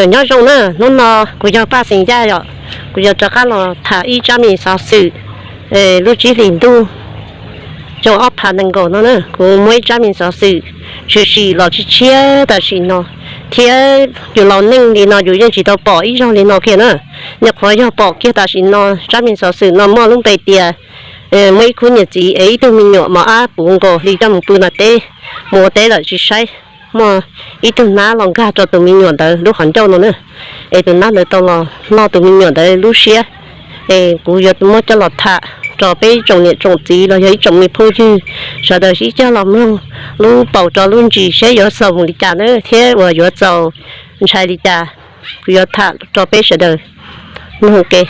Nyob zoo na, hnub no kuv yog Paj Xeem Yaj yom, kuv yuav rov qab los tham ib tsab me xov xwm lub tsib hlis ntuj xyoo ob phav nees nkaum no na. Kuv muaj ib tsab me xov xwm tshwm sim los tshiab tshiab tam sim no, thiab yus laus neej li no yus yeej tsis tau pom ib zaug li no kiag na. Nyuam qhuav yog pom kiag tam sim no tsab me xov xwm no muaj lub npe tias muaj ib khub niam txiv es ib tug me nyuam mos ab puv nkaus hli coj mus pw nram teb, mus ua teb lawm tsis saib, muaj ib tug nab los nkag rau tus me nyuam ntawd lub qhov ncauj no na, es tus nab ntawd tau los noj tus me nyuam ntawd lub siab. Es kuv yuav muab coj los tham rau peb tsoom niam tsoom txiv los yog ib tsoom me phooj ywg sawv daws sib cog los mloog lub paus rau lub ntsis seb yuav xaus mus li cas na thiab uas yuav txaus ntshai li cas, kuv yuav tham rau peb sawv daws mloog ke.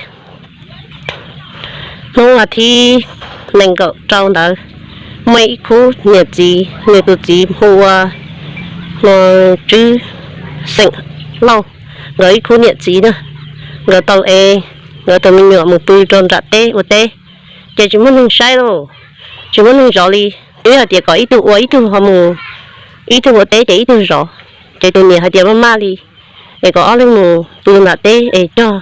Hnub vas thib nees nkaum rau ntawd, muaj ib khub niam txiv, nws tus txiv hu ua Tswb, xeem Lauj, nkawd ib khub niam txiv na, nkawd tau ev nkawd tus me nyuam mus pw rau nram teb ua teb, ces tsis muaj neeg saib lauj, tsis muaj neeg zov li. Twb hais tias kom ib tug ua ib tug ho mus, ib tug ua teb ces ib tug zov, ces tus niam hais tias maj maj li es kom ob leeg mus pw nram teb es cog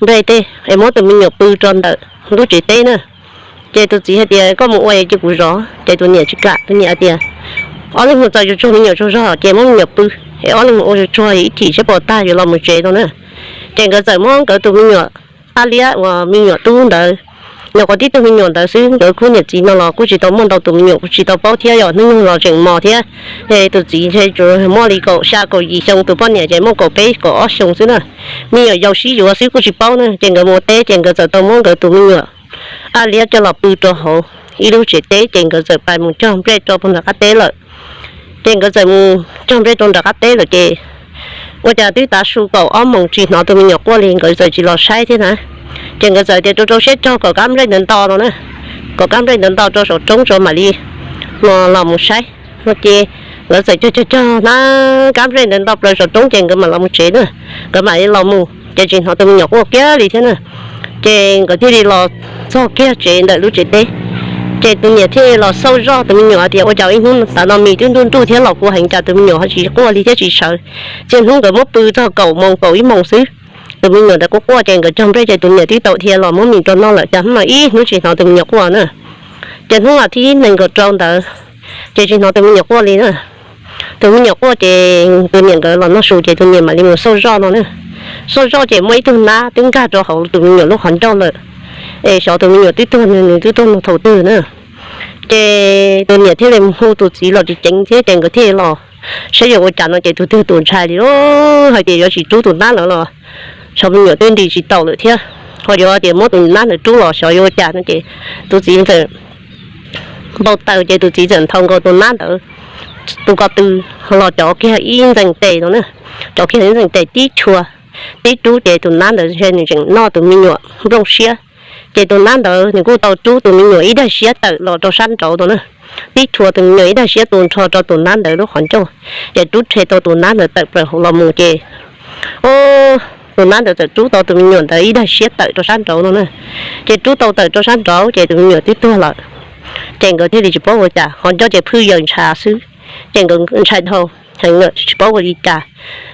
nplej tej es muab tus me nyuam pw rau ntawm lub tsev teb na. Ces tus txiv hais tias koj mus ua es cia kuv zov, ces tus niam tsis kam, tus niam hais tias ob leeg mus txaus tsuag tsuag me nyuam tsaug zog ces muab me nyuam pw, es ob leeg mus ua tsuag tsuag ib chim seb puas tag yuav los mus tsev no na. Ces nkawd txawm muab nkawd tus me nyuam ab liab uas me nyuam tub ntawd, nyuam qhuav tib tug me nyuam ntawd xwb, nkawd khub niam txiv no los kuj tsis tau muaj ntau tus me nyuam, kuj tsis tau paub thiab yom, hnub nyoog los tseem mos thiab. Ces tus txiv ntshe tsuas muaj li kaum xya kaum yim xyoo, tus poj niam ces muaj kaum peb kaum ob xyoo xwb na. Me nyuam yaus sib yuav xwb kuj tsis paub na, ces nkawd mus ua teb ces nkawd txawm tau muab nkawd tus me nyuam ab liab coj los pw rau hauv ib lub tsev teb, ces nkawd txawm pais mus cog nplej rau puag nram qab teb lawm. Ces nkawd txawm mus cog nplej rau nram qab teb lawm ces ua cas twb tav su kaum ob moos tsis hnov tus me nyuam quaj li, nkawd txawm tsis los saib thiab na. Ces nkawd txawm tias rau rau siab cog kom kab nplej ntawd nto no na, kom kab nplej ntawd nto rau saum roob tso mam li los mus saib no. Ces nkawd txawm cog cog cog na, kab nplej ntawd nto plaws saum roob ces nkawd mam los mus tsev na, nkawd mam li los mus ces tsis hnov tus me nyuam quaj kiag li thiab na. Ces nkawd thiaj li los txog kiag tsev ntawm lub tsev teb. Ces tus niam thiaj los xauj zoj tus me nyuam tias ua cas ib hnub tav no mis twb nruj nruj thiab los kua heev cas tus me nyuam ho tsis quaj li thiab tsis sawv. Txij hnub nkawd muab pw txog kaum moos kaum ib moos xwb, tus me nyuam ntawd quaj quaj ces nkawd cog nplej ces tus niam twb tau dhia los muab mis rau noj lawm, cas hnub no ib hnub tsis hnov tus me nyuam quaj na. Ces hnub vas thib nees nkaum rau ntawd ces tsis hnov tus me nyuam quaj li na. Tus me nyuam quaj ces tus niam nkawd los noj su ces tus niam mam li mus xauj zoj no na. Xauj zoj ces muaj ib tug nab twb nkag rau hauv tus me nyuam lub qhov ncauj lawm, es xyov tus me nyuam twb tuag, nws twb tuag thaum twg na. Ces tus niam thiaj li mus hu tus txiv los tsis ceev thiab ces nkawd thiaj los saib yuav ua cas no ces tus twg tus ntshai li hais tias yuav tsis rub tus nab ntawd los xyov me nyuam twb nti tsis tau lawm thiab, ho yuav tias muab tus nab ntawd rub los xyov yuav ua cas no ces tus txiv txawm npau taws ces tus txiv txawm nthau nkaus tus nab ntawd tus ko tw los cov kiag ib ntxees tes no na, cov kiag ib ntxees tes tib chua, tib rub ces tus nab ntawd ntshe nws tseem noj tus me nyuam nplooj siab. Ces tus nab ntawd nws kuj tau rub tus me nyuam ib daig siab tawm los rau sab nraud no na, tib chua tus me nyuam ib daig siab tu nrho rau tus nab ntawd lub qhov ncauj, ces rub rhe tau tus nab ntawd tawm plaws hauv los mus ces tus nab ntawd txawm rub tau tus me nyuam ntawd ib daig siab tawm rau sab nraud no na. Ces rub tau tawm rau sab nraud ces tus me nyuam twb tuag lawm. Ces nkawd thiaj li tsis paub ua cas, qhov ncauj ces phwj yaws ntshav xwb. Ces nkawd ntshai dhau heev lawm tsis paub ua li cas.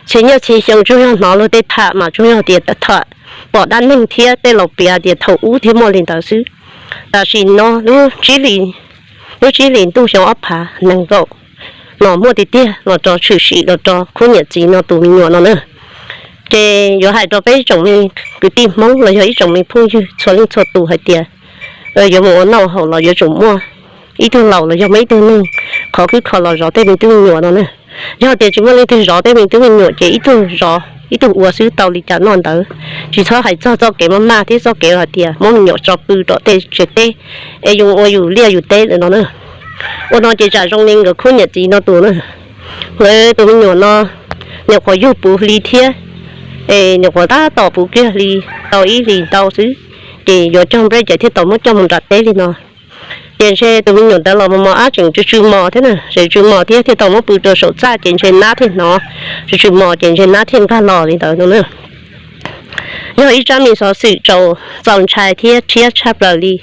Txhia nyiaj txhia xyoo tsuas yog hnov luag tej tham mas tsuas yog tias tham pom dab neeg thiab tej laus piav tias thaum ub thiab muaj li ntawd xwb. Tam sim no lub tsib hlis ntuj xyoo ob phav nees nkaum no muaj tiag tiag los rau tshwm sim los rau khub niam txiv no tus me nyuam no na. Ces yuav hais rau peb tsoom me kwv tij Hmoob los yog ib tsoom me phooj ywg txhua leej txhua tus hais tias yuav mus ua noj haus los yuav tsum muaj ib tug laus los yog muaj ib tug neeg khov khwb kho los zov tej me tub me nyuam no na. Yog tias tsis muaj leej twg zov tej me tub me nyuam ces ib tug zov ib tug ua xwb tau li cas noj ntawd. Tsis txhob hais txog txoj kev maj maj thiab txoj kev hais tias muab me nyuam tso pw rau tej tsev teb es yus ua yus liaj yus teb lawm no na. Ua no ces tsam zoo li nkawd khub niam txiv no tus na, nkawd tus me nyuam no nyuam qhuav yug puv hli thiab, es nyuam qhuav tab tom puv kiag hli tau ib hlis ntau xwb, ces yuav cog nplej ces thiaj tau muab coj mus nram teb li no. Ces ntshe tus me nyuam ntawd los mos mos ab tseem tsw tsw mos thiab na, tseem tsw mos thiab thiaj tau muab pw rau saum txaj ces ntshe nab thiaj hnov tsw tsw mos ces ntshe nab thiaj nkag los li ntawd no na. Yog ib tsab me xov xwm txaus ntshai thiab rhiab tshaj plaws li,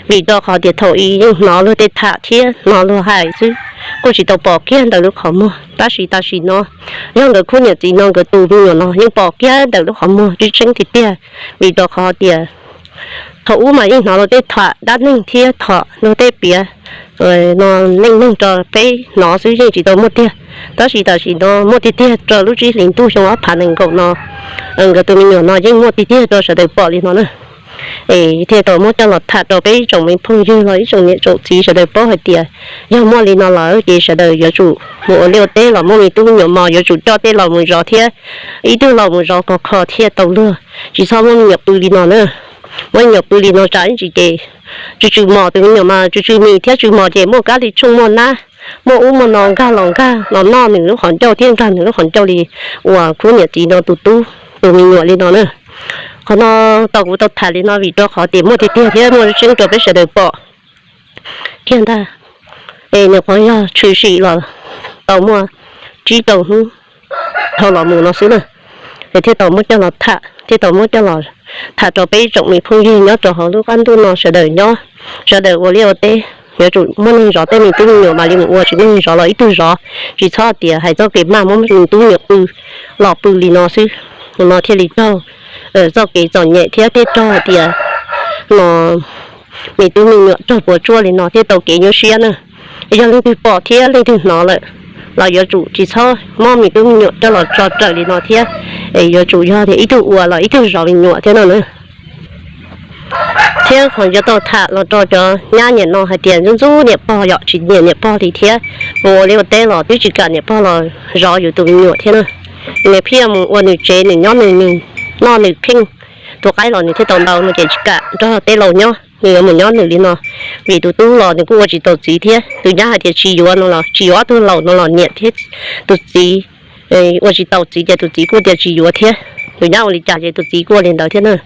vim rau qhov tias thaum ub yeej hnov luag tej tham thiab hnov luag hais xwb, kuj tsis tau pom kiag ntawm lub qhov muag. Tab sis tam sim no yog nkawd khub niam txiv no nkawd tus me nyuam no yeej pom kiag ntawm lub qhov muag tseeb tseeb tiag tiag, vim rau qhov tias thaum ub mas yeej hnov luag tej tham dab neeg thiab tham luag tej piav no neej neeg rau peb hnov xwb, yeej tsis tau muaj tiag. Tab sis tam sim no muaj tiag tiag rau lub tsib hlis ntuj xyoo ob phav nees nkaum no, nkawd tus me nyuam no yeej muaj tiag tiag rau sawv daws pom li no na. Es thiaj tau muab coj los tham rau peb ib tsoom me phooj ywg los ib tsoom niam tsoom txiv sawv daws paub hais tias yog muaj li no lawm ces sawv daws yuav tsum mus ua liaj ua teb los muaj me tub me nyuam mos yuav tsum coj tej laus mus zov thiab, ib tug laus mus zov khov kho thiaj tau luag, tsis txhob muab me nyuam pw li no na. Muab me nyuam pw li no tsam ib ntsis ces tsw tsw mos, tus me nyuam mas tsw tsw mis thiab tsw mos ces muaj kab li tshooj muaj nab, muaj ub muaj no nkag los nkag los noj nws lub qhov ncauj thiab nkag nws lub qhov ncauj li uas khub niam txiv no tus tub tus me nyuam li no na. Qhov no tau kuv tau tham li no vim rau qhov tias muaj tiag tiag thiab muaj tseeb rau peb sawv daws pom kiag ntag. Es nws qhov yog tshwm sim los tau muaj tsib rau hnub dhau los mus no xwb na. Es thiaj tau muab coj los tham, thiaj tau muab coj los tham rau peb ib tsoom me phooj ywg nyob rau hauv lub qab ntuj no sawv daws nyob, sawv daws ua liaj ua teb yuav tsum muaj neeg zov tej me tub me nyuam mam li mus ua, tsis muaj neeg zov los ib tug zov, tsis txhob tias hais txoj kev maj muab me tub me nyuam pw los pw li no xwb. Tus no thiaj li raug txoj kev txom nyem thiab thiaj raug hais tias no me tub me nyuam raug puas tsuaj li no thiaj tau kev nyuaj siab na. Yog leej twg pom thiab leej twg hnov lawm los yuav tsum tsis txhob muab me tub me nyuam coj los tso raws li no thiab, es yuav tsum yog tias ib tug ua los ib tug zov me nyuam thiab no na. Thiab qhov yuav tau tham los rau cov nyab niam no hais tias ntxub ntxub niam pog yom, tsis nyiam niam pog li thiab, mus ua liaj ua teb los twb tsis kam niam pog los zov yus tus me nyuam thiab na. Nws pheej mus ua nws tsev, nws nyob nws, nws noj nws pheej, tus qaib los nws thiaj tau ntau no ces tsis kam nrog tej laus nyob, nws yuav mus nyob nws li no. Vim tus tub los nws kuj ua tsis tau txiv thiab, tus nyab hais tias tsis yuav no los tsis yuav, ob tug laus no los niam thiab tus txiv ua tsis tau txiv ces tus txiv kuj tias tsis yuav thiab. Tus nyab ua li cas ces tus txiv kuj ua li ntawd thiab na.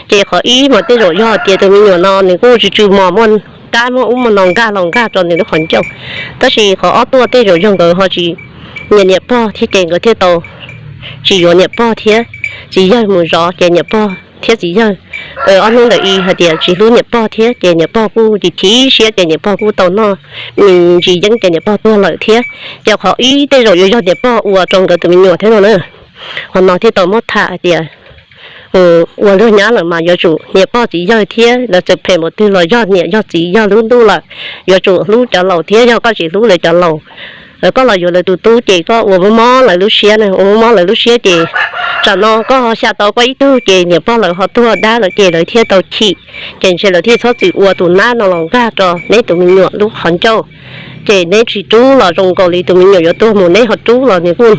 Ces qhov ib mas tej zaum yog tias tus me nyuam no nws kuj tsw tsw mos muaj kab muaj ub muaj no nkag los nkag rau nws lub qhov ncauj. Tab sis qhov ob tuaj tej zaum yog nkawd ho tsis nyiam niam pog thiab ces nkawd thiaj tau tsis yuav niam pog thiab txiv yawg mus zov ces niam pog thiab txiv yawg ob hnub ntawm i hais tias tsis hlub niam pog thiab ces niam pog kuj chim chim siab ces niam pog kuj tau noj me ntsis yeeb ces niam pog tuag lawm thiab. Ces qhov ib tej zaum yuav yog niam pog ua rau nkawd tus me nyuam thiab no na. Qhov no thiaj tau muab tham hais tias ua luag nyab lawm mas yuav tsum niam pog txiv yawg thiab lawv txawm phem npaum twg los yog niam yog txiv yog lub ntuj lawm, yuav tsum hlub cov laus thiab yog koj tsis hlub lawv cov laus, koj los yuav lawv tus tub ces koj ua mob mob lawv lub siab na, ua mob mob lawv lub siab ces tsam no koj xya tau koj ib tug ces niam pog lawv ho tuag dab lawm ces lawv thiaj tau chim, ces ntshe lawv thiaj txhob txwm ua tus nab no los nkag rau neb tus me nyuam lub qhov ncauj. Ces neb tsis rub los zoo nkaus li tus me nyuam yuav tuag mus, neb ho rub los nws kuj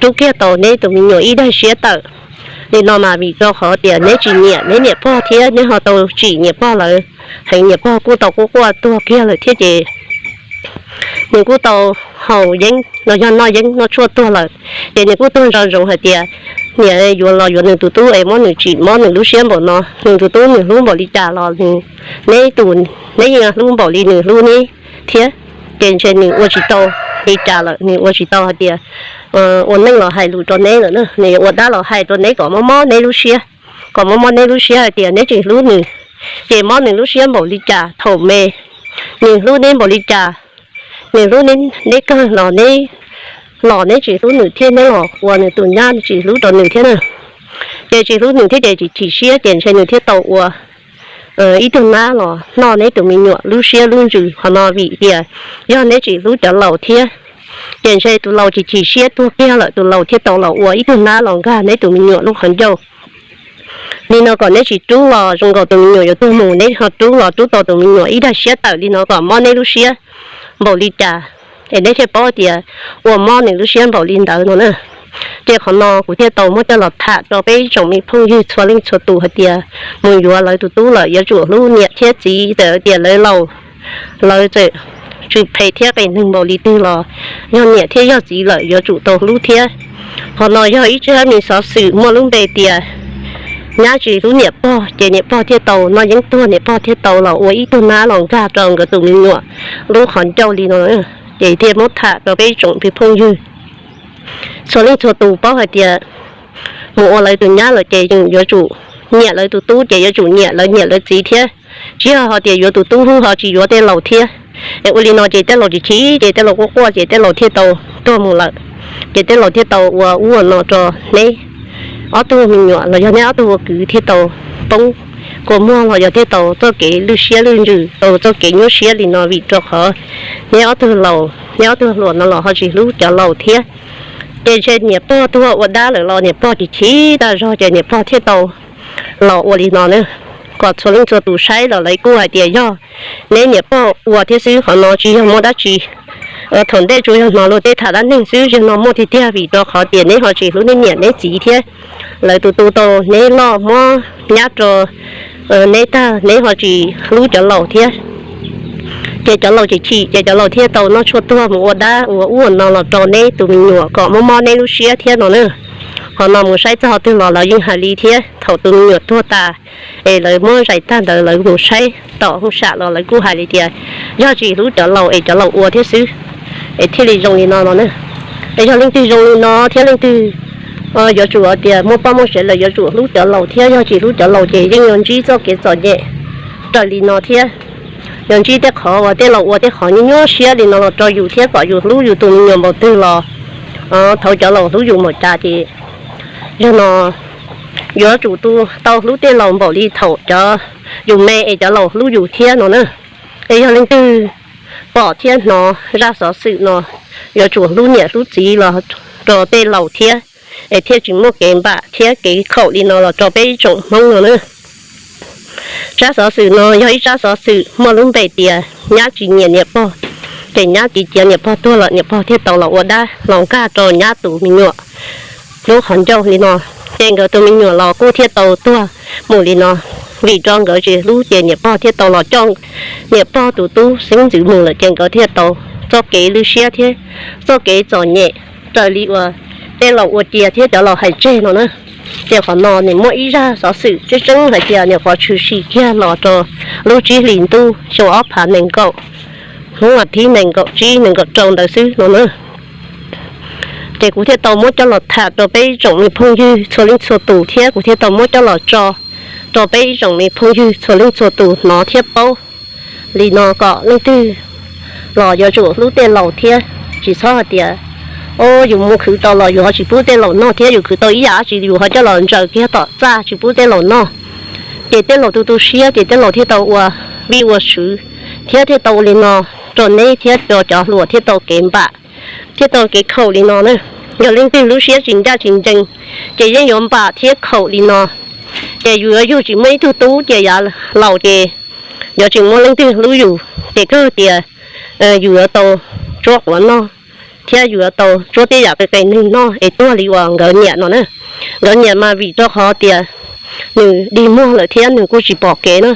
rub kiag tau neb tus me nyuam ib daig siab tawm. Li no mas vim rau qhov tias neb tsis nyiam neb niam pog thiab neb ho tau tsim niam pog lawv heev, niam pog kuj tau quaj quaj tuag kiag lawm thiab ces nws kuj tau haus yeeb los yog noj yeeb noj tshuaj tuag lawm. Ces nws kuj tuag ntsoo zoov hais tias niam yuav los yuav nws tus tub es muab nws tsim mob nws lub siab npaum no, nws tus tub nws hlub npaum li cas los nws, neb tus, neb yeej hlub npaum li nws hlub neb thiab. Ces ntshe nws ua tsis tau li cas lawm, nws ua tsis tau hais tias ua neej los hais lus rau neb lawm na, nws yuav ua dab los hais rau neb kom mob mob neb lub siab, kom mob mob neb lub siab hais tias neb tsis hlub nws. Ces mob nws lub siab npaum li cas thaum me, nws hlub neb npaum li cas, nws hlub neb kawg los neb, los neb tsis hlub nws thiab neb los ua nws tus nyab tsis hlub rau nws thiab na. Ces tsis hlub nws thiab ces tsis chim siab ces ntshe nws thiaj tau ua ib tug nab los noj neb tus me nyuam lub siab lub ntsws. Qhov no vim tias yog neb tsis hlub cov laus thiab, ces ntshe tus laus chim chim siab tuag kiag lawm tus laus thiaj tau los ua ib tug nab los nkag neb tus me nyuam lub qhov ncauj. Li no kom neb tsis rub los zoo nkaus tus me nyuam yuav tuag mus, neb ho rub los rub tau tus me nyuam ib daig siab tawm li no kom mob neb lub siab npaum li cas, es neb thiaj paub tias ua mob nws lub siab npaum li ntawd no na. Ces qhov no kuv thiaj tau muab coj los tham rau peb ib tsoom me phooj ywg txhua leej txhua tus hais tias mus yuav lawv tus tub lawm yuav tsum hlub niam thiab txiv, txawm tias lawv laus, lawv txawm tsw phem thiab qias neeg npaum li twg los yog niam thiab yog txiv lawm yuav tsum tau hlub thiab. Qhov no yog ib tsab me xov xwm muaj lub npe tias nyab tsis hlub niam pog ces niam pog thiaj tau noj yeeb tuag, niam pog thiaj tau los ua ib tug nab los nkag rau nkawd tus me nyuam lub qhov ncauj li no. Ces thiaj muab tham rau peb ib tsoom phooj ywg txhua leej txhua tus paub hais tias mus ua lawv tus nyab lawm ces yeej yuav tsum nyiam lawv tus tub ces yuav tsum nyiam lawv niam lawv txiv thiab. Tsis yog ho tias yuav tus tub hlub ho tsis yuav tej laus thiab, Es ua li no ces tej laus tsis chim, ces tej laus quaj quaj ces tej laus thiaj tau tuag mus lawm. Ces tej laus thiaj tau ua ub ua no rau neb ob tug me nyuam los yog neb ob tug ua kwv thiaj tau poob kua muag los yog thiaj tau txoj kev lwj siab lwj ntsws, tau txoj kev nyuaj siab li no vim rau qhov neb ob tug laus, neb ob tug hluas no los ho tsis hlub cov laus thiab. Ces ntshe niam pog tuag ua dab lawm los niam pog tsis chim tag zog ces niam pog thiaj tau los ua li no na, kom txhua leej txhua tus saib los lawv kuj hais tias yog neb niam pog ua thiab xwb, qhov no tsis yog muaj dab tsi. Thaum ntej tsuas yog hnov luag tej tham dab neeg xwb, yog no muaj tiag tiag vim rau qhov tias neb ho tsis hlub neb niam neb txiv thiab. Lawv tus tu tau neb loj muab nyab rau neb tag, neb ho tsis hlub cov laus thiab. Ces cov laus tsis chim, ces cov laus thiaj tau noj tshuaj tuag mus ua dab ua ub ua no los rau neb tus me nyuam kom mob mob neb lub siab thiab no na. Qhov no mus saib txog twg los lawv yeej hais li thiab. Thaum tus me nyuam tuag tas es lawv muab zais tag ntawd lawv mus saib tom hoob sam los lawv kuj hais li tias yog tsis hlub cov laus es cov laus ua thiab xwb, es thiaj li zoo li no no na. Es yog leej twg zoo li no thiab leej twg yuav tsum tias muaj poj muaj sev lawm yuav tsum hlub cov laus thiab, yog tsis hlub cov laus ces yeej yuav ntsib txoj kev txom nyem raws li no thiab. Yuav ntsib tej qhov uas tej laus ua tej qhov nyuaj nyuaj siab li no los rau yus thiab kom yus hlub yus tus me nyuam npaum twg los thaum cov laus hlub yus npaum cas ces yog no yuav tsum tu tau hlub tej laus npaum li thaum cov yus me es cov laus hlub yus thiab no na. Es yog leej twg pom thiab hnov zaj xov xwm no yuav tsum hlub niam hlub txiv los rau tej laus thiab, es thiaj tsis muaj kev npam thiab kev khaum li no los rau peb ib tsoom Hmoob no na. Tsab xov xwm no yog ib tsab xov xwm muaj lub npe tias nyab tsis nyiam niam pog, ces nyab tiv ciav niam pog tuag lawm niam pog thiaj tau los ua dab los nkag rau nyab tus me nyuam lub qhov ncauj li no. Ces nkawd tus me nyuam los kuj thiaj tau tuag mus li no, vim rau nkawd tsis hlub ces niam pog thiaj tau los coj niam pog tus tub xeeb ntxwv mus lawm ces nkawd thiaj tau txoj kev lwj siab thiab txoj kev txom nyem raws li uas tej laus ua cia thiab cov laus hais tseg no na. Ces qhov no nws muaj ib zaj xov xwm tseeb tseeb hais tias nyuam qhuav tshwm sim kiag los rau lub tsib hlis ntuj xyoo ob phav nees nkaum, hnub vas thib nees nkaum tsib nees nkaum rau ntawd xwb no na. Ces kuv thiaj tau muab coj los tham rau peb ib tsoom me phooj ywg txhua leej txhua tus thiab kuv thiaj tau muab coj los tso rau peb ib tsoom me phooj ywg txhua leej txhua tus hnov thiab paub li no kom leej twg los yuav tsum hlub tej laus thiab. Tsis txhob hais tias o yus mus khwv tau los yus ho tsis pub tej laus noj thiab yus khwv tau ib yam dab tsi yus ho coj los ntsaws kiag tom txaj tsis pub tej laus noj. Ces tej laus tu tu siab ces tej laus thiaj tau ua vij ua sw thiab thiaj tau ua li no rau neb thiab rau cov hluas thiaj tau kev npam thiaj tau kev khaum li no na. Yog leej twg lub siab tsis ncaj tsis ncees ces yeej yuav npam thiab khaum li no. Ces yus yuav yug tsis muaj ib tug tub ces yav laus ces yuav tsis muaj leej twg hlub yus ces kawg tias yus yuav tau tsuab quav noj thiab yus yuav tau tsuab tej yam qis qis neeg noj es tuag li uas nkawd niam no na. Nkawd niam mas vim rau qhov tias nws dig muag lawm thiab nws kuj tsis pom kev na,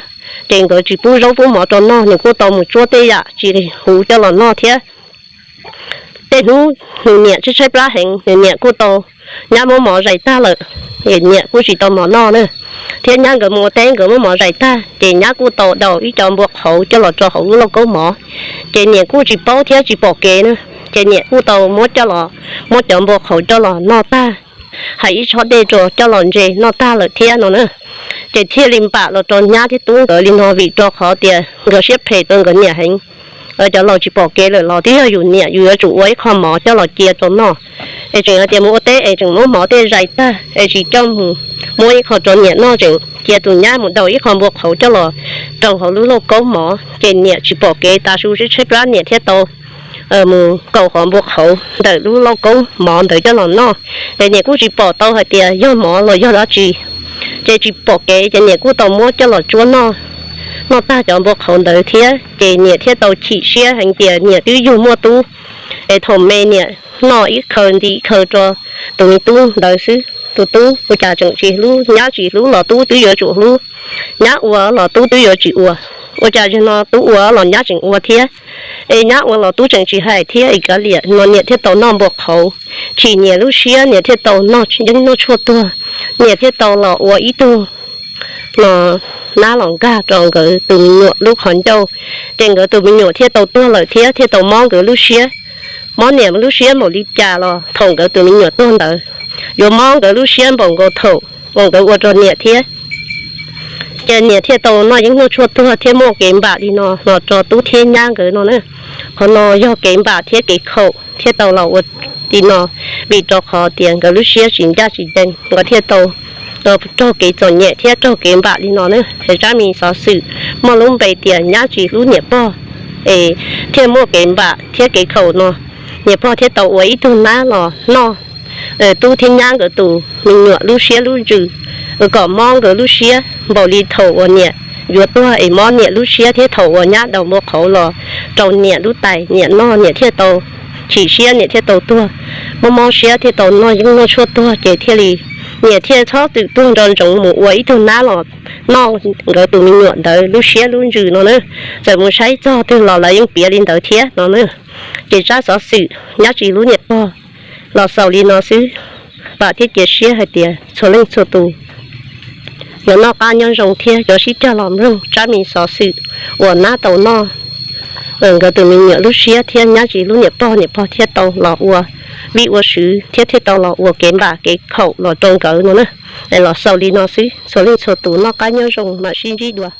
ces nkawd tsis pub zaub pub mov rau noj nws kuj tau mus tsuab tej yam tsis huv coj los noj thiab. Tej hnub nws niam tshaib tshaib plab heev nws niam kuj tau nyab muab mov zais tag lawm, niam kuj tsis tau mov noj na. Thiab nyab nkawd mus ua teb nkawd muab mov zais tag ces nyab kuj tau daus ib co npua qhauv coj los rau hauv lub lauj kaub mov, ces niam kuj tsis paub thiab tsis pom kev na. Ces niam kuj tau muab coj los, muab cov npua qhauv coj los noj tag, hais ib tshob dej rau coj los ntse noj tag lawm thiab no na. Ces thiaj li npam los rau nyab thiab tub nkawd li no vim rau qhov tias nkawd siab phem rau nkawd niam heev. Cov laus tsis pom kev lawm los twb yog yus niam yus yuav tsum ua ib qho mov coj los cia rau noj. Es tseem hais tias mus ua teb es tseem muab mov tej zais tag es tsis coj mus muab ib qho rau niam noj, tseem cia tus nyab mus daus ib qho npua qhauv coj los rau hauv lub lauj kaub mov ces niam tsis pom kev tas su tshaib tshaib plab niam thiaj tau mus kaus qhov npua qhauv ntawm lub lauj kaub mov ntawd coj los noj. Ces niam kuj tsis pom tau hais tias yog mov los yog dab tsi, ces tsis pom kev ces niam kuj tau muab coj los tsuab noj. Noj tag cov npua qhauv ntawd thiab ces niam thiaj tau chim siab heev tias niam twb yug muaj tub, es thaum me niam noj ib khaws nti ib khaws rau tus me tub ntawd xwb. Tus tub ua cas tseem tsis hlub, nyab tsis hlub los tub twb yuav tsum hlub, nyab ua los tub twb yuav tsis ua. Ua cas zaum no tub ua los nyab tseem ua thiab, es nyab ua los tub tseem tsis hais thiab es kav liam no niam thiaj tau noj npua qhauv. Chim niam lub siab niam thiaj tau noj yeeb noj tshuaj tuag, niam thiaj tau los ua ib tug no nab los nkag rau nkawd tus me nyuam lub qhov ncauj, ces nkawd tus me nyuam thiaj tau tuag lawm thiab thiaj tau mob nkawd lub siab. Mob niam lub siab npaum li cas los thaum nkawd tus me nyuam tuag ntawd yuav mob nkawd lub siab npaum nkaus thaum uas nkawd ua rau niam thiab. Ces niam thiaj tau noj yeeb noj tshuaj tuag thiab muaj kev npam li no los rau tub thiab nyab nkawd no na. Qhov no yog kev npam thiab kev khaum thiaj tau los ua li no, vim rau qhov tias nkawd lub siab tsis ncaj tsis ncees nkawd thiaj tau raug kev txom nyem thiab raug kev npam li no na. Es zaj me xov xwm muaj lub npe tias nyab tsis hlub niam pog, es thiaj muaj kev npam thiab kev khaum no. Niam pog thiaj tau ua ib tug nab los noj tub thiab nyab nkawd tus me nyuam lub siab lub ntsws, kom mob nkawd lub siab npaum li thaum uas niam yuav tuag es mob niam lub siab thiab thaum uas nyab daus npua qhauv los rau niam lub tais, niam noj niam thiaj tau chim siab, niam thiaj tau tuag, mob mob siab thiaj tau noj yeeb noj tshuaj tuag ces thiaj li niam thiaj txhob txwm tuag nrov ntsoov mus ua ib tug nab los noj nkawd tus me nyuam ntawd lub siab lub ntsws no na. Txawm mus saib txog twg los lawv yeej piav li ntawd thiab no na. Ces zaj xov xwm nyab tsis hlub niam pog los xaus li no xwb. Vam thiab cia siab hais tias txhua leej txhua tus yuav noj qab nyob zoo thiab yuav sib cog los mloog zaj me xov xwm uas nab tau noj nkawd tus me nyuam lub siab thiab nyab tsis hlub niam pog, niam pog thiaj tau los ua vij ua sw thiab thiaj tau los ua kev npam kev khaum los rau nkawd no na. Los xaus li no xwb, txhua leej txhua tus noj qab nyob zoo mam sib ntsib dua.